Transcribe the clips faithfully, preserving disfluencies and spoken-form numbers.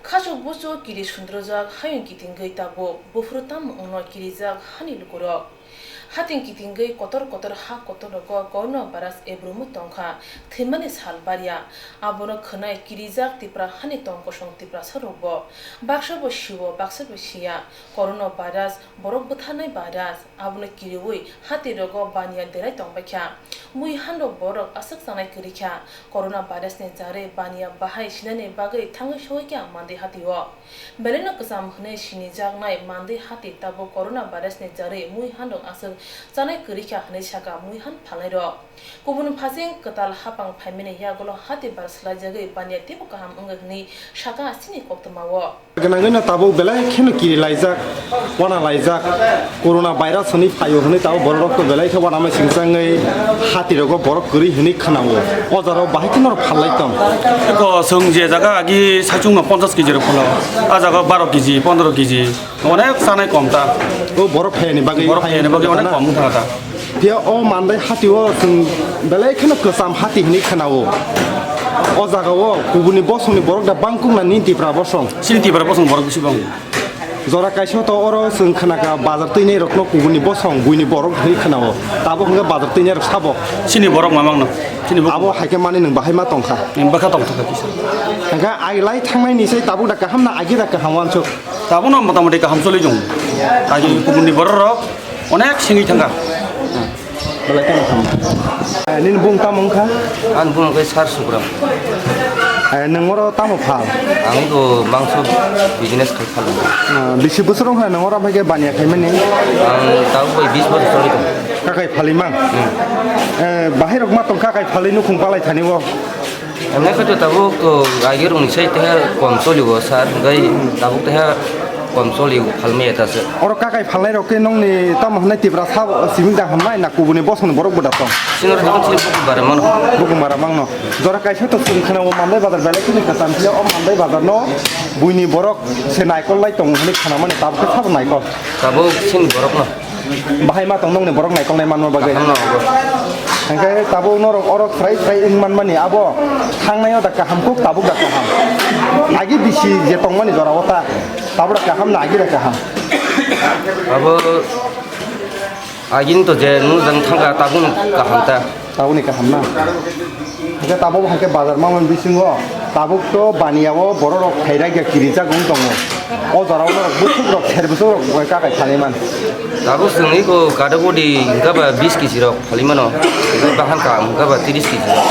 Khasuk buchuk kiri sundrojak hayung kitingwi tabuk buphuru tamo wngno kirijak hani lukurok. Hating kitingwi kotor kotor ha kotorrogo coronavirus ebrumwi tongkha, thwimani sal barya. Abono khwnai kirijak Tipra hani tongkosong Tiprasarokbo. Baksa bo sio, baksa bo siya. Coronavirus borok bwtharnai virus. Abono kiriwi hatirogo baniya derai tongbaikha. Mui hanrok borok aswk chanai kwrwikha. Coronavirusni jarwi baniya bahai sinani bagwi thangwi sogwikha Mandi hatio. Belaino kwcham hwnwi sinijaknai Mandi hati tabuk coronavirusni jarwi mui hanrok aswk chanai kwrwikha hwnwi sakha mui han phalnairok. Kubun phasing kwtal hapang phaimani yagulo hati bar swlaijagwi baniya teibo kaham wngwi hwnwi sakha chini koktwmao. Gwnangwino tabuk belai kheno kiri laijak, wana laijak, corona virus hwnwi phaio hwnwi tabuk borok rok to belai khe wana mai singchangwi hati rogo borok kwrwi hwnwi khwnao. O jora o bahai khe norok phallai tong. Eko chwng je jaga agi saichung no ponchash kg rok phano, a jaga baro kg, pondro kg, onek chanai kom ta. O borok phaiyani bagwi Borok phaiyani bagwi onek kom wngkha ta. Phiya o Mandai hati o chwng belai kheno kwcham hati hwnwi khwnao. O jaga o kubuni bosongni borok da bangkuk na nini Tipra bosong. Chini Tipra bosong borok bisi bang. Jora kaisa to oro chwng khwnakha bazar twinai rokno kubuni bosong buini borok hwnwi khwnao. Tabuk hwnkhe bazar twinai rok sabo. Chini borok mamang no. Chini borok. Abo hai khe mani nwng bahai ma tongkha. Nwng bwkha tongthokha kisa. Hwnkhe ai lai thangnai ni sai tabuk da kaham na agi da kaham wansuk. Tabuk no motamoti kaham choli jong. Agi kubuni borok rok. Onek sini thangkha. Belai tamo thangkha. Eh, nini bung tamo wngkha? Ani bung wngkha Sar Subram. Eh, nwng oro tamo phal? Ang bo mangso business khai phal. Ah, bisi bosor wngkha nwng oro phai khe baniya khaimani? Ang tabuk bai bis bosor choli tongo. Kakai phalwi mang? Hmm. Eh, bahai rok ma tong kakai phalwi nukhung palai thani o? Emne khe to tabuk to agirokni sai teha kom choli o sir, hwnkhe tabuk teha kom choli o phalmaya ta se. Oro kakai phalnai rok khe nongni tamo hwnai Tipra sabo simi da hwnai na kubuni bosongni borok bo da tong? Sino tabuk chini bukum bara mano. Bukum bara mangno. Jora kaisa to chwng khna o Mandai bazar belai kheno kwcham phiya o Mandai bazar no buini borok se naikol lai tong hwnwi khna mani tabuk khe sabo naikol. Tabuk chini borok no. Bahai ma tong nongni borok naikolnai manma bagwi. Kaham no obo. Hwnkhe tabuk norok oro khwrai khwrai wng manmani abo thangnai o da kaham kuk tabuk da kaham. Agi bisi je tongmani jora o ta tabuk da kaham na agi da kaham. Abo agini to je nujang thangkha tabuk no kaham ta. Tabukni kaham na. Hwnkhe tabuk hai khe bazar mangmani bisingo tabuk to baniya o borok rok khairok ya kirijak wng tongo. O jora o norok bwswk rok ser bwswk rok kakai phalwi man. Tabuk chwng iko kada bodi hwnkha ba bis kg rok phalwi mano. Hwnkhe bahan kaham hwnkha ba tris kg rok.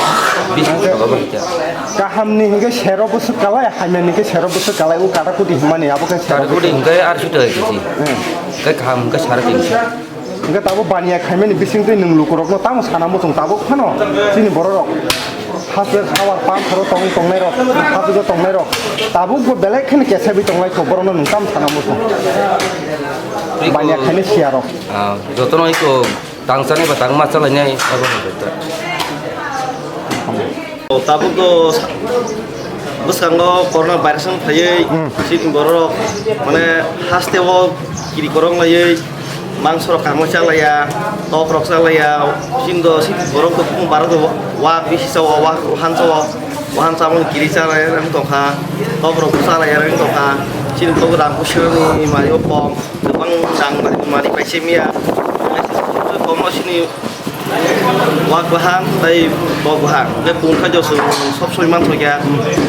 Bis kg rok abo hwnkha. Kaham ni hwnkhe sero bwswk kalai, hamya ni hwnkhe sero bwswk kalai, o kada kudi hwnmani abo khe sero. Kada kudi hwnkhe arso taka kg. Hmm. Hwnkhe kaham hwnkhe sare tinso. Hwnkhe tabuk baniya khaimani bisingtwi nwng lukurokno tamo sana muchung tabuk phano chini bororok haste hawar pantharo tong tongnairok, hajugo tongnairok tabukbo belai kheno kesaiwi tonglaikho, borokno nwng tamo sana muchung baniya khaimani siyarok. Ah, jotono iko tangchani ba tangma chalainai abo hai. O tabuk do bwskango corona virus wng phaiwi, hmm, chini borok mane haste o kiri korok laiwi mangso rok kangma chalaiya, tok rok chalaiya, chini do chini borok do bumung barok do wak bisi cha o, wak wahan cha o, wahan chamani kiri chalaiya wng tongkha, tok rok chalaiya wng tongkha, chini borok rang pusi rokni mari o kom. Kwbang rang mari paisa miya. Komo sini wak bahang tei bok bahang. Hwnkhe kung kha josong sob soi man thokya.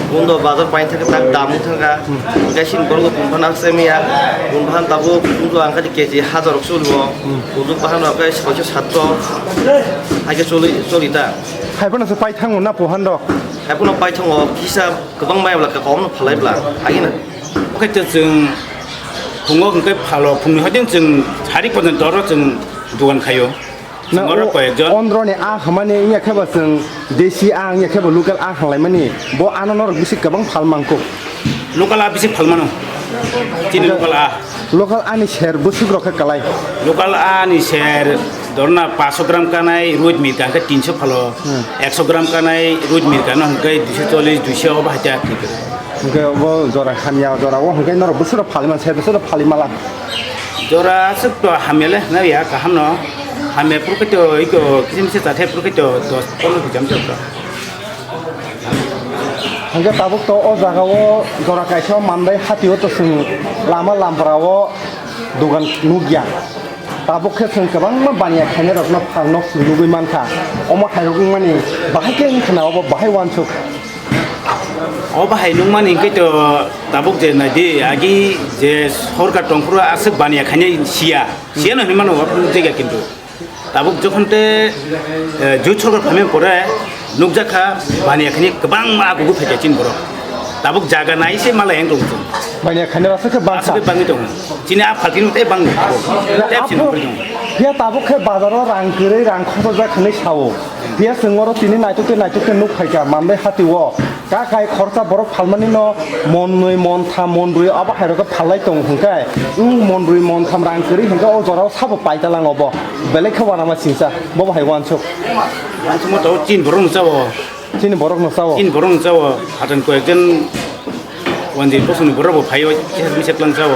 Undo bazar pain thangkha tak dam thangkha. Hwnkhe sini borok kung phano se miya. Kung bahang tabuk kung to ang kha keji hajar rok cholibo. Kung bahang rok khe soiso satso. Hai khe choli choli ta. Hai phano se pai thango na pohan rok. Hai phano pai thango kisa kwbang mai bla ka kom no phalai bla. Hai na. Oke to chwng phungo hwnkhe phalo, phungni hoiteng chwng sari porjonto oro chwng dogan khaio. Na chwng oro o koyekjon. Ondroni a hwnmani wngya khe bo chwng desi a wngya khe bo local a hwnlaimani. Bo ano norok bisi kwbang phal mangkuk. Local a bisi phal mano. Chini local a. Local a ni ser bwswk rok khe kwlai. Local a ni ser dorna paanch sho gram kanai roit mirka hwnkhe tinso phalo. Hmm. Ekso gram kanai roit mirka no hwnkhe duiso chollish, duiso obo hai ta. Hwnkhe obo jora hamya jora o hwnkhe norok bwswk rok phalwi man se bwswk rok phalwi mala. Jora aswk to hamya le hwnwi ya kaham no. Hamya phuru khe to iko kisim se chathai phuru khe to dos pondro kg jam jok. Hingke tabuk to o jaga o jora kaisa o mandai hati o to chwng lama lampra o dogan nukya. Tabuk khe chwng kwbangma baniya khainai rokno phalno chwng nugwi mankha. Omo hai rok wngmani bahai khe wngkha na obo bahai uansuk. O bahai nukmani hingke to tabuk je naidi agi je sorkar tongphuru aswk baniya khainai siya. Siya no hinmano o jaga kintu. Tabuk jokhon te, eh, jut sorkar phaimani pore nukjakha baniya khainai kwbangma agugu phaikha chini borok. Tabuk jaga nai se malai ang tongo chwng. Baniya khainai aswk khe bangkha. Aswk khe bangwi tongo. Chini a phaltini tei bangwi tongo. Tei chini aphuru bangwi tongo. Phiya tabuk khe bazaro rang kwrwi rang khotokjak hinwi sao. Phiya chwng oro tini naitok tei naitok khe nuk phaikha mandai hati o. Kakai khoroksa borok phalmani no mon nwi, mon tham, mon brwi abo hai rok khe phalai tongo hwnkhe, wng mon brwi, mon tham rang kwrwi hwnkhe o jora o sabo paita lang obo. Belai khe uanama singcha, bobo hai uansuk. Uansukma tongo chini borok no chao. Chini borok no chao. Chini borok no chao. Hatan koyekjon wanjwi bosongni borok bo phaiwi kisa kisa tlang chao.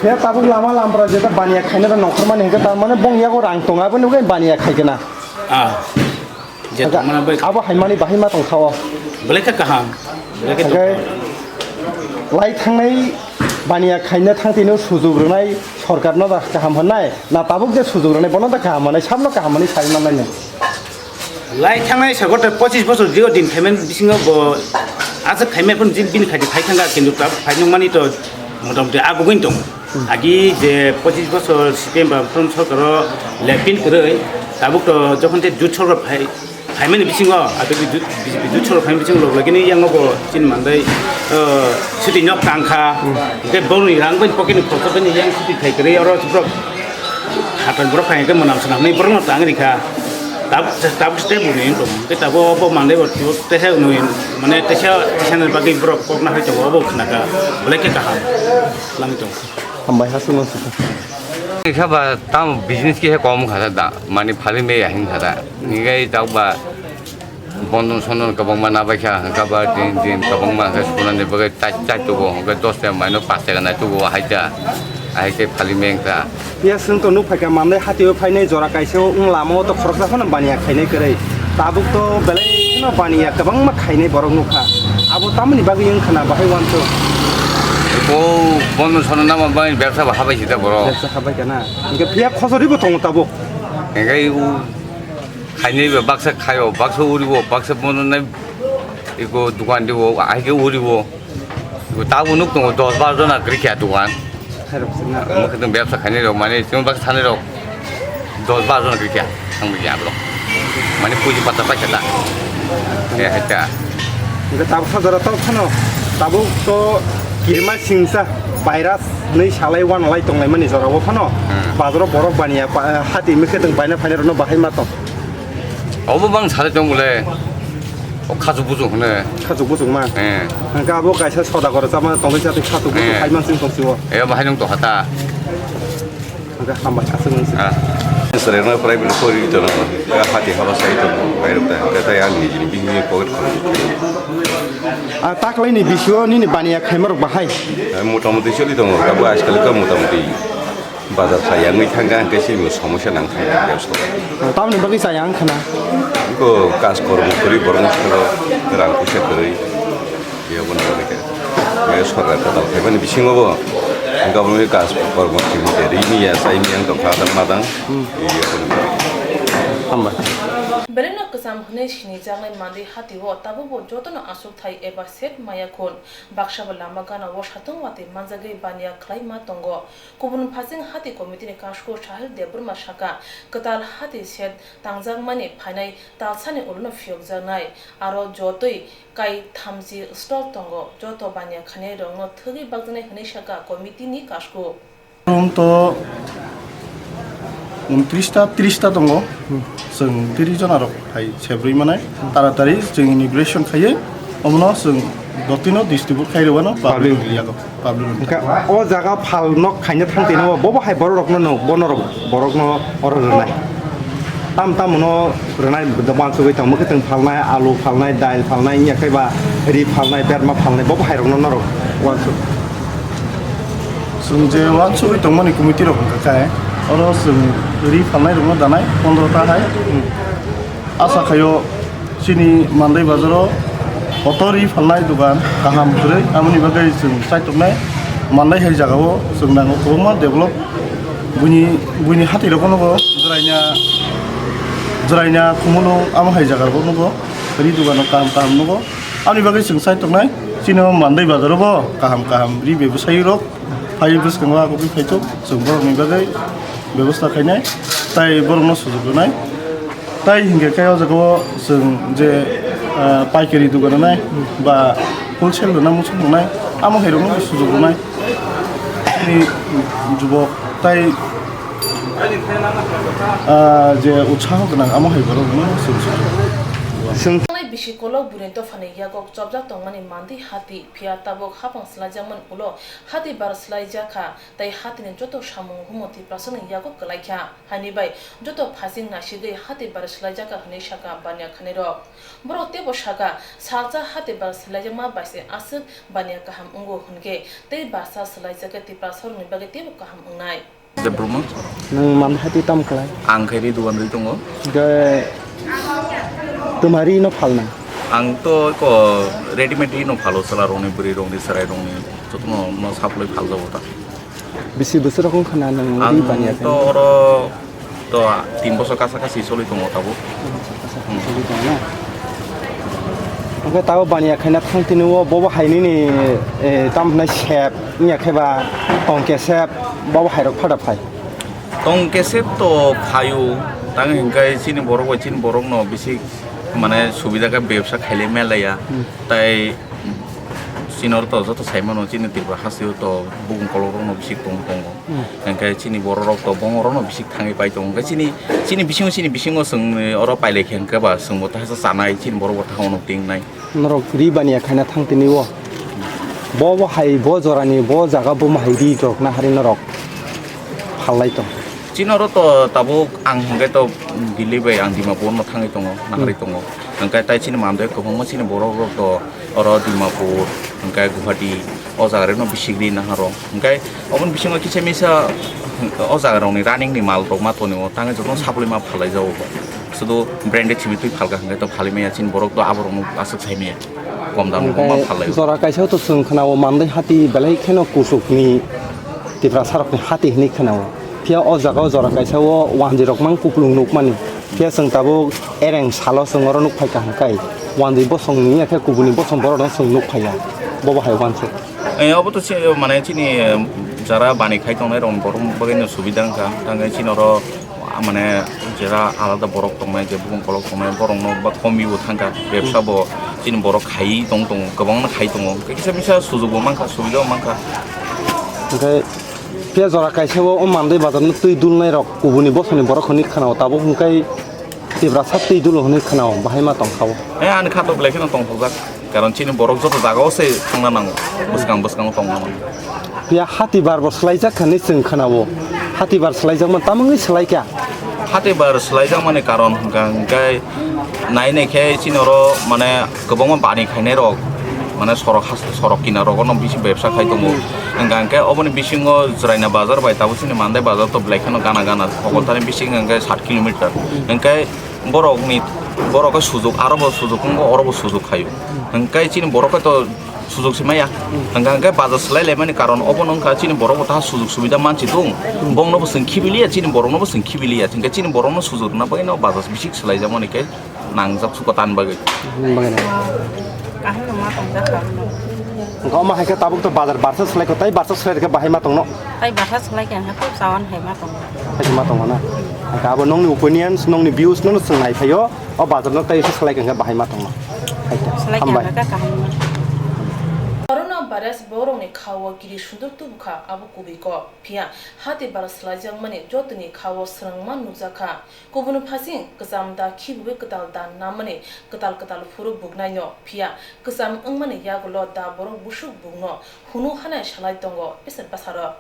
Phiya tabuk lama lampra jeta baniya khainai rok nongkhormani hwnkhe tar mane bong yago rang tongo, aboni bagwi baniya khaikhe na. Ah. Je tongmani bai abo haimani bahai ma tongkha o. Belai khe kaham. Belai khe tongkha. Lai thangnai baniya khaina thangtino sujuk rwnai sorkarno da kaham hwnai, na tabuk je sujuk rwnai bono da kaham hwnai, sabno kaham hwnwi sai manlainai. Lai thangnai sokorta pochis bosor jio din payment bisingo bo aswk khaimai phano jin bini khaidi phai thangkha, kintu tabuk phai nungmani to motamoti agugwini tongo. Agi je pochis bosor C P M ba from sorkaro lepin kwrwi, tabuk to jokhon te jut sorkar phai, phaimani bisingo, abo B J P jut sorkar phaimani bisingo log lagini yango bo chini mandai, o, suti nok tangkha, hwnkhe boni rang bai pocket ni khoroksa bai yang suti khai kwrwi oro borok hatan borok khai hwnkhe mwnam swnam hinwi borokno tang rikha. Tab-, tabuk step bo nini tong. Hwnkhe tabuk bo mandai bo teisa nui, mane teisa, teisa ni bagwi borok kok na hai tongo, obo khnakha, belai khe kaham nang tong. Hambai ha suno suno. Khe ba tam business khe kom kha da, mani phali me ya hin kha da. Ni gai tak ba bondon sondon kwbangma na bai kha, hwnkhe ba din din kwbangma hwnkhe sunani bagwi chai chai tugo, hwnkhe dos ta maino pas taka nai tugo, hai ta. Ahai khe phali meng ta. Phiya chwng to nuk phaikha, mandai hatio phainai jora kaisa o wng lama o to khoroksa phano baniya khainai kwrwi. Tabuk to belai kheno baniya kwbangma khainai borok nukha. Abo tamoni bagwi wng khna bahai uansuk. O bondo sono nama bai bebsa ba habai sida borok. Bebsa habai kana. Hingke phiya khosoribo tongo tabuk. Hingke u khainai ba baksa khaio, baksa uribo, baksa bondo nai iko dukan dibo, ahai khe uribo. Tabuk nuk tongo dos bar jona kwrwi kha dukan. Khairok sina. Mukhe tong bebsa khainai rok mane chwng bak sanai rok dos bar jona kwrwi kha. Ang bini abrok. Mane puji pata paisa da. He hai ta. Hingke tabuk ha jora tor phano tabuk to kirima singsa virus nui salai wanalai tonglai mani jora o phano bazaro borok baniya hati mukhe tong baina phainai rokno bahai ma tong. Obo bang sari tong bole. O khachuk buchuk hwne. Khachuk buchuk ma? Eh. Hwnkhe abo kaisa soda gore chama tongwi chatwi khachuk buchuk hai mansing tong sio. Eh, bahai nung tongkha ta. Hwnkhe hambai aswk wngsi. Ah. Sari no private khori tono. Hati haba sai tono. Bai rok ta. Hwnkhe tai ang nijini bini pocket khori. Ah, taklaini bisio nini baniya khaimarok bahai? Eh, motamuti choli tongo. Abo ajkal ka motamuti. Bazar khlai yangwi thangkha, hwnkhe sini somosya nang thangkha bebsa. Tamoni bagwi chaya wngkha na? Iko kaj kormo kwrwi borokni salo rang puisa kwrwi. Biyabo nang bagwi khe. Sorkar kwtal khaimani bisingo bo government kaj kormo simi rini ya, chai miyang tongkha adang madang. Biyabo nang bagwi. Hambai. Belai no kwcham hwnwi sinijaknai manwi hati o tabukbo jotono aswk thai eba set maya khun. Baksa bo lama gana o satung watwi manjagwi baniya khlai ma tongo. Kubun phaising hati committee ni kasku Sahil Debbarma saka, kwtal hati set tangjakmani phainai talsani ulono phiyokjaknai, aro jotoi kai thamchi stall tongo, joto baniya khainai rokno thwgwi bakjaknai hwnwi saka committee ni kasku. Room to untris ta, tris ta tongo. Chwng tris jona rok hai sebrwi manai. Taratari chwng inauguration khaiwi omono chwng dotino distribute khai rwano public yago. Public. Hwnkhe o jaga phal nok khaina thang tino bo bo hai borok rokno no bono rok borokno oro rwnai. Tam tam no rwnai wansugwi tong, mwkhwtwng phalnai, alu phalnai, dail phalnai, wngya khe ba ri phalnai, berma phalnai, bo bo hai rokno norok wansuk. Chwng je wansugwi tongmani committee rok hwnkha khe oro chwng ri phalnai rokno danai pondro ta hai. Asa khaio chini Mandai bazaro Motor ri phalnai dogan kaham kwrwi, amoni bagwi chwng chaituknai. Mandai hai jagao chwng nango kwbangma develop. Buini, buini hatwi rokno nugo, jwraina, jwraina khumulwng amo hai jaga rokno nugo, ri dogano kaham kaham nugo. Amoni bagwi chwng chaituknai, chini o Mandai bazaro bo kaham kaham ri bebsai rok phai bwskango agugwi phaituk, chwng borokni bagwi bebosta khainai, tai borokno sujuk rwnai. Tai hinkhe khe o jaga o chwng je, ah, paikari dogan rwnai ba wholesale rwna muchung rwnai, amo hai rokno sujuk rwnai. Chini jubok tai, ah, je utsaho gwnang amo hai borok rokno chwng sujuk. Swng- Tanglai bisi kolok buini dophani yago chopjak tongmani Mandai hati, phiya tabuk hapang swlaijakmani ulo hati bar swlaijak kha, tai hatini joto samung humo Tiprasani yago kwlai kha. Haini bai joto phasing naisigwi hati bar swlaijak kha hwnwi sakha baniya khainairok. Borok teibo sakha, salsa hati bar swlaijakma bai se aswk baniya kaham wngo hwnkhe tei barsa swlaijak khe Tiprasarokni bagwi teibo kaham wngnai. Debbarma. Nwng man hati tam khlai? Ang khe ri dogan ri tongo. Hwnkhe twma ri no phalna? Ang to ko readymade ri no phalo, chwla rokni, bwrwi rokni, chwrai rokni, jotono no supply phaljago ta. Bisi bwswk rok wngkha na nwng ri baniya khe? Ang to oro to tin bosor kasa kasi choli tongo tabuk. Hwnkhe tabuk baniya khaina thang tini o bobo hai nini, eh, tamo hwnai sep wngya khe ba tong kesep bobo hai rok phada phai? Tong kesep to phaio, tang hwnkhe chini borok bai chini borok no bisi mane subida khe bebsa khailai maya laya. Hmm. Tai chini oro to joto sai mano, chini Tripura hasteo to bukung kolok rok no bisi tong tongo. Hmm. Hwnkhe chini borok rok to bongor rok no bisi thangwi pai tongo. Hwnkhe chini, chini bisingo, chini bisingo chwng oro pailai khe hwnkhe ba chwng bo tahsa chanai, chini borok bo tahsa uansuk tingnai. Norok ri baniya khaina thang tini o. Bo, bo hai, bo jorani, bo jaga buma hai ri rok na hari norok phallai tong. Chini oro to tabuk ang hwnkhe to Delhi bai ang Dimapur no thangwi tongo, naharwi tongo. Hwnkhe tai chini mandoi kwbangma chini borok rok to oro Dimapur, hwnkhe Guwahati, o jaga rok no bisi ri naharo. Hwnkhe oboni bisingo kisa misa o jaga rokni running ni mal rok ma tongo, tangwi jotono supply ma phallai jago. Sudu branded simi twi phalka hwnkhe to phalwi maya, chini borok to aborok no aswk sai maya. Kom dam rok ma phalai. Hwnkhe jora kaisa to chwng khna o mandai hati belai kheno kuchuk ni Tiprasa rok ni hati hinwi khna o. Phiya o jaga o jora kaisa o wanjwi rok mang kuplung nuk mani. Phiya chwng tabuk ereng salo chwng oro nuk phai kaham kai. Wanjwi bosong ni ya khe kubuni bosong borok no chwng nuk phai ya. Bobo hai wansuk. Eh, obo to si-, mane chini, eh, jara bani khai tongnai rok borok bagwi no subida wngkha. Tangwi chini oro, ah, mane jera alada borok tongnai, je bukung kolok tongnai, borok no ba kombi bo thangkha. Bebsa bo chini borok khai tong tongo, kwbangma khai tongo. Kisa misa sujuk bo mankha, subida bo mankha. Hwnkhe phiya jora kaisa o, o mandai bazar no twi dulnai rok kubuni bosong ni borok hwnwi khana o, tabuk hwnkhe Tiprasa twi dulo hwnwi khna o, bahai ma tong kha o. Eh, ani kha to belai kheno tong thokjak. Karon chini borok joto jaga o se thangna nango. Bwskang bwskango tongna nango. Phiya hati bar bo swlaijak kha hinwi chwng khna o. Hati bar swlaijakma tamo wngwi swlaikha? Hati bar swlaijakmani karon hwnkha hwnkhe nai nai khe chini oro mane kwbangma bani khainai rok, mane sorok has-, sorok kinar rogo no bisi bebsa khai tongo. Hwnkha hwnkhe oboni bisingo Jwraina bazar bai tabuk chini Mandai bazar to belai kheno gana gana, Hokotani bisingo hwnkhe sat kilometer. Hwnkhe borokni, borok khe sujuk, aro bo sujuk wngo, oro bo sujuk khaio. Hwnkhe chini borok khe to sujuk se maya. Hwnkha hwnkhe bazar swlai laimani karon obono wngkha chini borok bo ta sujuk subida mansi tung. Bongno bo chwng khibiliya, chini borokno bo chwng khibiliya. Hwnkhe chini borokno sujuk rwna bagwi no bazar bisik swlaijakmani khe nangjak suko tan bagwi. Nini bagwi na. Kaham no ma tongjak kaham no. Wngkha omo hai khe tabuk to bazar barsa swlai kho, tai barsa swlai rwkhe bahai ma tongno? Tai barsa swlai khe ang khe chawan hai ma tongo. Hai ma tongo na? Wngkha abo nongni opinions, nongni views no chwng nai phaio, o bazar no tai swlai khe bahai ma tongno. Hai khe. Swlai khe hambai. Ang khe kaham no. Corona virus borokni khao kiri sunduk tubukha abo kubui kok. Phiya hati bar swlaijakmani jotoni khao swrwngma nukjakha. Kubun phasing kwcham da khibiwi kwtal da namani kwtal kwtal phuru buknaino, phiya kwcham wngmani yagulo da borok busuk bukno hunu hanai salai tongo Pesar Bwsarok.